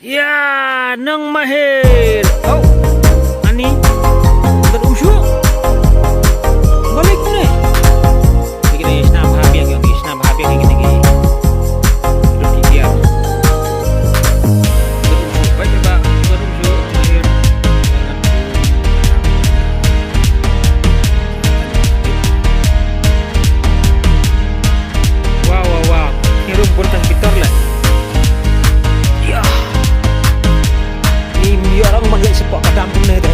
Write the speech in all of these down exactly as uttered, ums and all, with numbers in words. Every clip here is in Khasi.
Ïa, nang mahir. Oh. Ani. Tat um shu. Balik ne. Kine shna bha biang, kine shna bha biang, kine ki. Tat um shu. Bye bye. Tat um shu. Mahir. Wow, wow, wow. Ni rum pun tang kitar le. Ya. Ni mi orang man ya sepak kadam pun le de.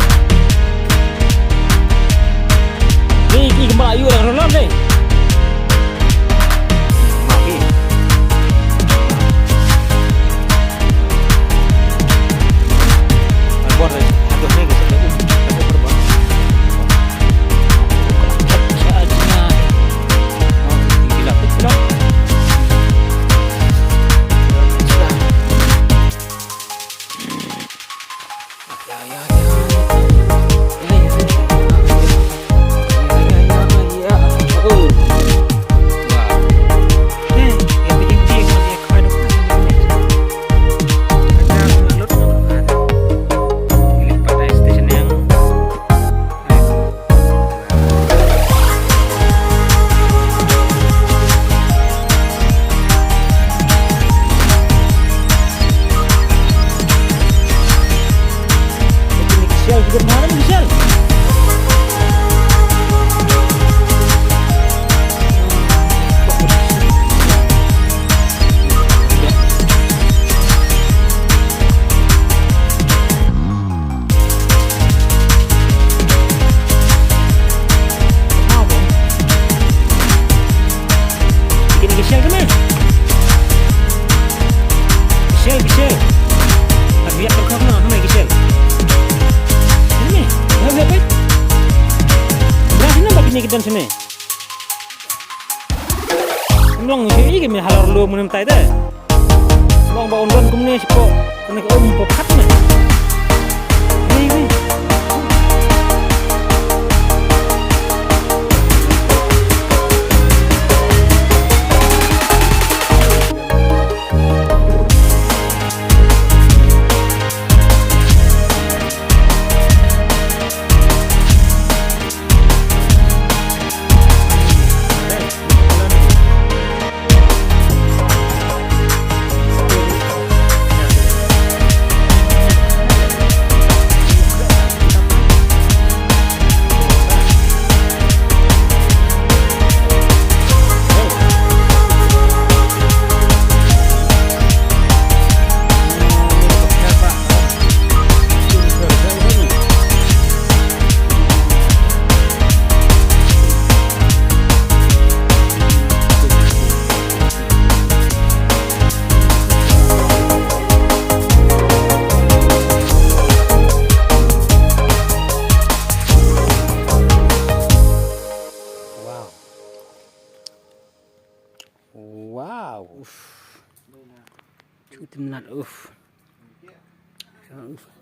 Ni ki kembal ayu orang rolan de. Mati. Kine ki shell kine. Shell, ki shell. Ak biak ka kham na, hame ki shell. Kine, hame, hame. Bra kine ba kine ki dan sini. Long shi ki me halor lo mun tai de. Long ba un don kumne shi ko. Kane ko um po khat ne. Wei, wei. Wow. Wow. Uff. Chutim nat, uff. Uff.